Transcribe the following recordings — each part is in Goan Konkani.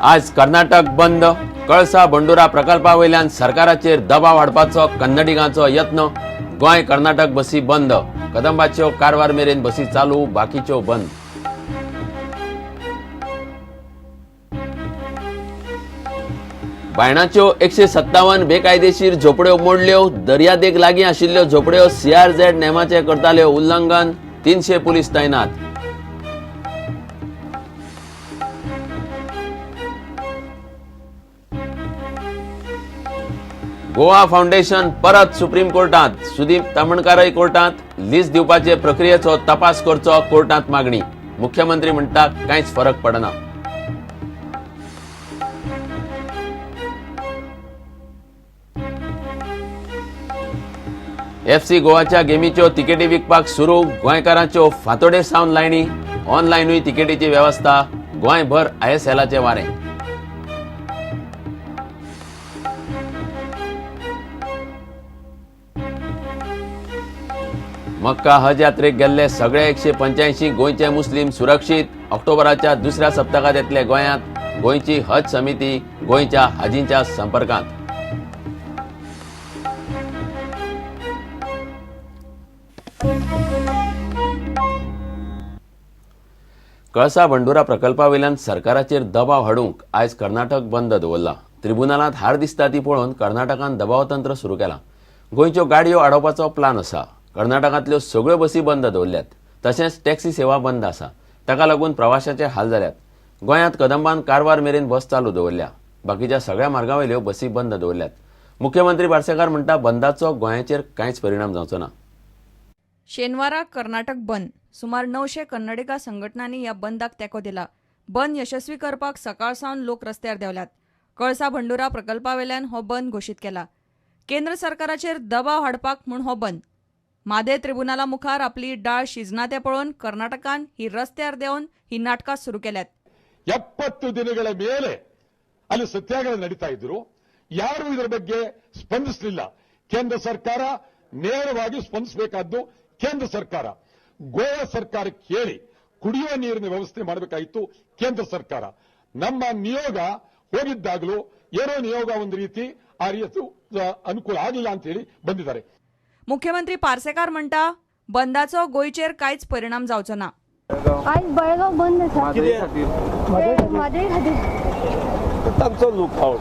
आज कर्नाटक बंद. कळसा बंडुरा प्रकल्पा वयल्यान सरकाराचेर दबाव हाडपाचो कन्नडिगांचो यत्न. गोंय कर्नाटक बसी बंद. कदंबाच्यो कारवार मेरेन बसी चालू, बाकीच्यो बंद. बायणाच्यो 157 बेकायदेशीर झोपड्यो मोडल्यो. दर्यादेग लागीं आशिल्ल्यो झोपड्यो सीआरझेड नेमाचें करताल्यो उल्लंघन. 300 पुलीस तैनात. गोवा फाउंडेशन परत सुप्रीम कोर्टात. सुदीप तामणकारय कोर्टात. लीज दिवपाचे प्रक्रियेचो तपास करचो कोर्टात मागणी. मुख्यमंत्री म्हणटा कांयच फरक पडना. एफसी गोवाच्या गेमीच्यो तिकेटी विकपाक सुरू. गोंयकारांच्यो फांतोडेर सावन लायनी. ऑनलायनूय तिकेटीची वेवस्था. गोंयभर आयएसएलाचें वारें. मक्का हज यात्रेक गेल्ले सगळे 185 गोंयचे मुस्लीम सुरक्षीत. ऑक्टोबराच्या दुसऱ्या सप्तकात येतले गोंयांत. गोंयची हज समिती गोंयच्या हाजींच्या संपर्कांत. कळसा बंडुरा प्रकल्पावेल्यान सरकाराचेर दबाव हाडूंक आयज कर्नाटक बंद दवरला. त्रिबुनालांत हार दिसता ती पळोवन कर्नाटकान दबाव तंत्र सुरू केलां. गोंयच्यो गाडयो आडोवपाचो प्लान आसा. कर्नाटकांतल्यो सगळ्यो बसी बंद दवरल्यात. तशेंच टॅक्सी सेवा बंद आसा. ताका लागून प्रवाशांचे हाल जाल्यात. गोंयांत कदंबान कारवार मेरेन बस चालू दवरल्या. बाकीच्या सगळ्या मार्गावयल्यो बसी बंद दवरल्यात. मुख्यमंत्री पार्सेकार म्हणटा बंदाचो गोंयाचेर कांयच परिणाम जावचो ना. शेनवारा कर्नाटक बंद. सुमार 900 कन्नडिगा संघटनांनी ह्या बंदाक तेंको दिला. बंद यशस्वी करपाक सकाळ सावन लोक रस्त्यार देंवल्यात. कळसा भंडुरा प्रकल्पावेल्यान हो बंद घोशीत केला. केंद्र सरकाराचेर दबाव हाडपाक म्हूण हो बंद. म्हादय त्रिबुनाला मुखार आपली डाळ शिजना तें पळोवन कर्नाटकान ही रस्त्यार देंवन ही नाटकां सुरू केल्यात. 70 ದಿನಗಳ ಮೇಲೆ ಅಲ್ಲಿ ಸತ್ಯಾಗ್ರಹ ನಡೀತಾ ಇದ್ರು. ಯಾರು ಇದರ ಬಗ್ಗೆ ಸ್ಪಂದಿಸಲಿಲ್ಲ. ಕೇಂದ್ರ ಸರ್ಕಾರ ನೇರವಾಗಿ ಸ್ಪಂದಿಸಬೇಕಾದ್ದು. ಕೇಂದ್ರ ಸರ್ಕಾರ ಗೋವಾ ಸರ್ಕಾರಕ್ಕೆ ಹೇಳಿ ಕುಡಿಯುವ ನೀರಿನ ವ್ಯವಸ್ಥೆ ಮಾಡಬೇಕಾಗಿತ್ತು ಕೇಂದ್ರ ಸರ್ಕಾರ. ನಮ್ಮ ನಿಯೋಗ ಹೋಗಿದ್ದಾಗಲೂ ಏನೋ ನಿಯೋಗ ಒಂದು ರೀತಿ ಆ ರೀತಿ ಅನುಕೂಲ ಆಗಲಿಲ್ಲ ಅಂತ ಹೇಳಿ ಬಂದಿದ್ದಾರೆ. मुख्यमंत्री पार्सेकार म्हणटा बंदाचो गोंयचेर कांयच परिणाम जावचो ना. आयज बेळगांव बंद आसा. म्हादय खातीर. तांचो लूक आउट,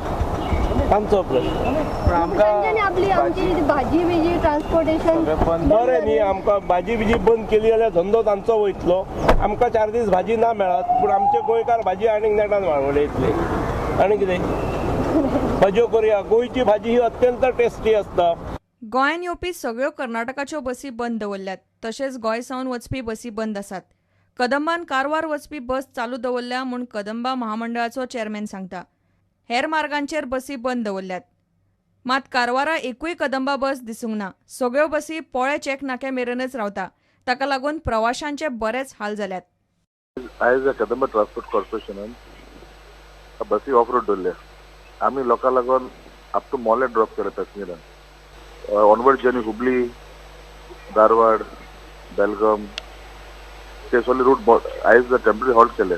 तांचो प्रश्न. तांच्यांनी आपली आमची भाजी बिजी ट्रान्सपोर्टेशन बरें न्ही, आमकां भाजी बिजी बंद केली जाल्यार धंदो तांचो वयतलो. आमकां 4 दीस भाजी ना मेळत, पूण आमचे गोंयकार भाजी आनीक नेटान वाडयतले. आनी कितें भाजयो करुया. गोंयची भाजी ही अत्यंत टेस्टी आसता. गोंयांत येवपी सगळ्यो कर्नाटकाच्यो बसी बंद दवरल्यात. तशेंच गोंय सावन वचपी बसी बंद आसात. कदंबान कारवार वचपी बस चालू दवरल्या म्हूण कदंबा महामंडळाचो चेअरमॅन सांगता. हेर मार्गांचेर बसी बंद दवरल्यात. मात कारवारा एकूय कदंबा बस दिसूंक ना. सगळ्यो बसी पोळे चेक नाक्या मेरेनच रावता. ताका लागून प्रवाशांचे बरेच हाल जाल्यात. आयज कदंबा ट्रान्सपोर्ट कॉर्पोरेशनान बसी ऑफ रोड दवरल्या. आमी लोकां लागून अप टू मोले ड्रॉप केले पॅसेंजरान. ऑनवर्ड जर्नी हुबली, धारवाड, बेलगाम ते सगळे रूट आयज टेम्पररी हॉल्ट केले.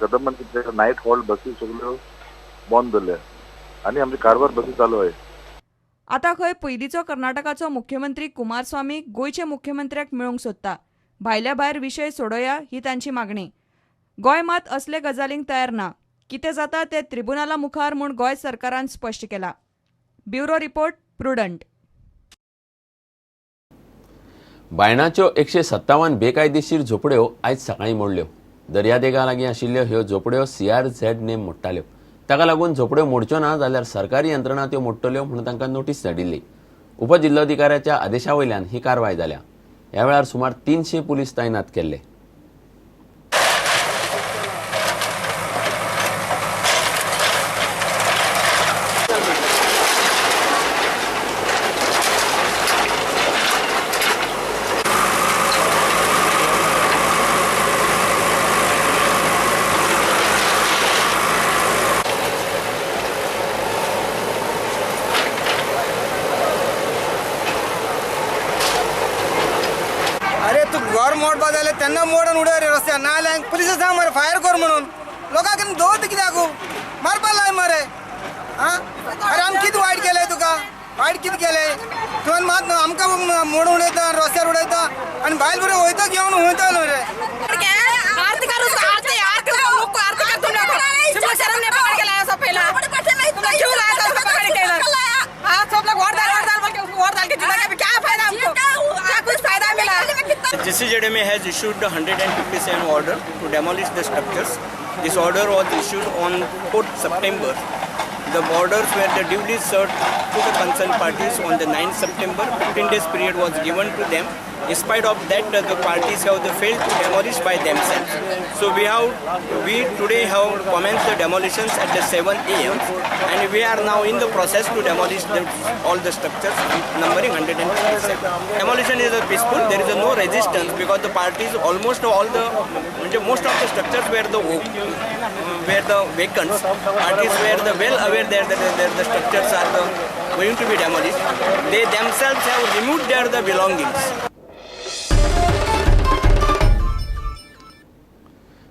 कदंबान कितें नायट हॉल्ट बसी सगळ्यो बंद दवरल्या आनी आमची कारवार बसी चालू आहे. आतां खंय पयलींचो कर्नाटकाचो मुख्यमंत्री कुमारस्वामी गोंयचे मुख्यमंत्र्याक मेळूंक सोदता. भायल्या भायर विशय सोडोया ही तांची मागणी. गोंय मात असले गजालींक तयार ना. कितें जाता तें त्रिबुनाला मुखार म्हूण गोंय सरकारान स्पश्ट केलां. Bureau report, Prudent. बायणाच्यो 157 बेकायदेशीर झोपड्यो आयज सकाळीं मोडल्यो. दर्यादेगा लागीं आशिल्ल्यो ह्यो झोपड्यो सीआरझेड नेम मोडटाल्यो. ताका लागून झोपड्यो मोडच्यो ना जाल्यार सरकारी यंत्रणा त्यो मोडटल्यो म्हणून तांकां नोटीस धाडिल्ली. उपजिल्लोधिकाऱ्याच्या आदेशा वयल्यान ही कारवाय जाल्या. ह्या वेळार सुमार 300 पुलीस तैनात केल्ले. अरे तू घर मोडपा जाल्यार तेन्ना मोडून उडय रे रस्त्यार, ना जाल्यार पुलिसां सांग मरे फायर कर म्हणून. लोकांक दवरता कित्याक मारपा लाय मरे. आं, अरे आमी कितें वायट केलें तुका? वायट कितें केलें तुवें? मात आमकां मोडून उडयता, रस्त्यार उडयता आनी बायल बरें वयता घेवन वयता न्हू रे. आरती कर उसको, आरती आरती करो लोग को, आरती कर तुम लोग. तुम लोग शर्म नहीं पकड़ के लाया सब पहला. तुम लोग क्यों लाया था उसको पकड़ के इधर? हाँ, सब लोग वोट डाल, वोट डाल बोल के उसको वोट डाल के जिता के क्या फायदा हमको? क्या कुछ फायदा मिला? GCZMA has issued the 157 order to demolish the structures. This order was issued on 4th September. The orders were the duly served to the concerned parties on the 9th September. 15 days period was given to them. In spite of that, the parties have the failed to demolish by themselves. So we today have commenced the demolitions at the 7 a.m. and we are now in the process to demolish all the structures numbering 157. Demolition is a peaceful. There is a no resistance because the parties almost all the most of the structures were the vacant. Parties were the well aware that the structures are the going to be demolished. They themselves have removed their the belongings.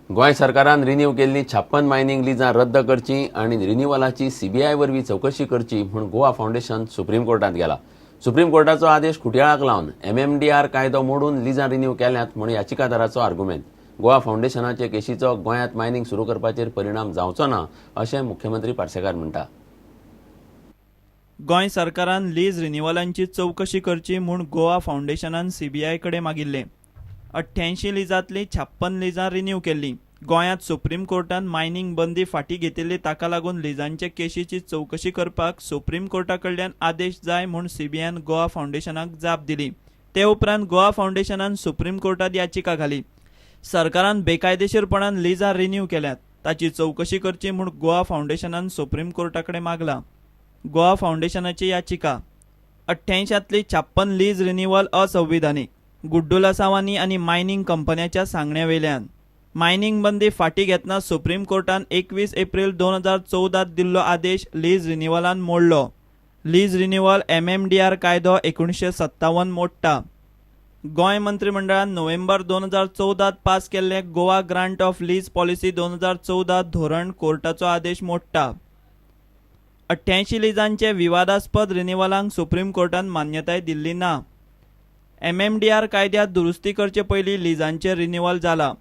Goa सरकारान रिन्यू केल्ली 56 मायनिंग लिजां रद्द करची आनी रिन्यूवलाची सीबीआय वरवीं चवकशी करची म्हूण गोवा फावंडेशन सुप्रीम कोर्टांत गेला. सुप्रीम कोर्टाचो आदेश खुटयाळाक लावन एमएमडीआर कायदो मोडून लिजां रिन्यू केल्यात म्हूण याचिकादाराचो आर्गुमेंट. गोवा फावंडेशनाचे केशीचो गोंयांत मायनिंग सुरू करपाचेर परिणाम जावचो ना अशें मुख्यमंत्री पार्सेकार म्हणटा. गोंय सरकारान लीज रिन्यूवलांची चवकशी करची म्हूण गोवा फावंडेशनान सीबीआय कडेन मागिल्लें. 88 लिजांतली 56 लिजां रिन्यू केल्ली. गोंयांत सुप्रीम कोर्टान मायनिंग बंदी फाटीं घेतिल्ली, ताका लागून लिजांचे केशीची चवकशी करपाक सुप्रीम कोर्टा कडल्यान आदेश जाय म्हूण सीबीआयन गोवा फावंडेशनाक जाप दिली. ते उपरांत गोवा फावंडेशनान सुप्रीम कोर्टांत याचिका घाली. सरकारान बेकायदेशीरपणान लिजां रिन्यू केल्यात, ताची चवकशी करची म्हूण गोवा फावंडेशनान सुप्रीम कोर्टा कडेन मागला. गोवा फावंडेशनाची याचिका 88 56 लीज रिन्यूवल असंविधानीक, गुड्डुलासावांनी आनी मायनिंग कंपन्याच्या सांगण्या वेल्यान. मायनिंग बंदी फाटीं घेतना सुप्रीम कोर्टान 21 एप्रिल 2014 दिल्लो आदेश लीज रिन्यूवलान मोडलो. लीज रिन्यूवल एमएमडीआर कायदो 1957 मोडटा. गोंय मंत्रिमंडळान नोव्हेंबर 2014 पास केल्ले Goa grant of lease policy 2014 धोरण कोर्टाचो आदेश मोडटा. 88 लिजांचे विवादास्पद रिन्यूवलांक सुप्रीम कोर्टान मान्यताय दिल्ली ना. एमएमडीआर कायद्यात दुरुस्ती करचे पयलीं लिजांचे रिन्यूवल जाला.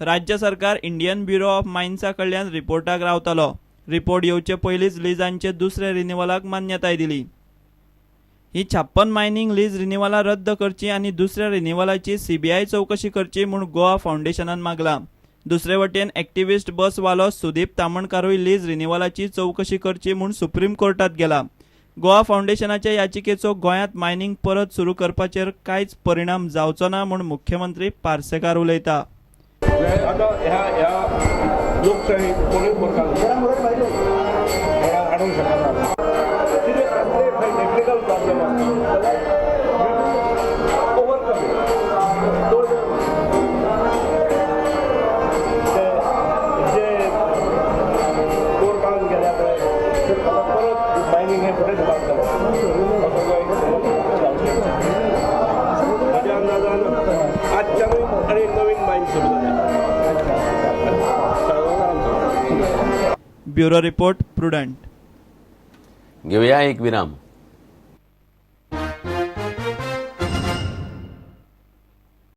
राज्य सरकार इंडियन ब्युरो ऑफ मायन्सा कडल्यान रिपोर्टाक रावतालो. रिपोर्ट येवचे पयलींच लिजांचे दुसरे रिन्यूवलाक मान्यताय दिली. ही 56 मायनिंग लीज रिन्यूवलां रद्द करची आनी दुसऱ्या रिन्यूवलाची सीबीआय चवकशी करची म्हूण गोवा फावंडेशनान मागला. दुसरे वटेन एक्टिविस्ट बसवालो सुदीप तामणकारूय लीज रिन्यूवलाची चवकशी करची म्हूण सुप्रीम कोर्टात गेला. गोवा फावंडेशनाच्या याचिकेचो गोंयांत मायनिंग परत सुरू करपाचेर कांयच परिणाम जावचो ना म्हूण मुख्यमंत्री पार्सेकार उलयता. आतां ह्या ह्या लोकशाही कोणूय हाडूंक शकना. कितें कसले टॅक्निकल प्रॉब्लम आसता जाल्यार ओवरकम जे कोर्टान गेल्या पळय परत मायनिंग हें फुडें सुदारतलें असो म्हज्या अंदाजान आजच्यानूय आनी नवीन मायन सुरू जाल्या. Bureau report, Prudent. घेवया एक विराम.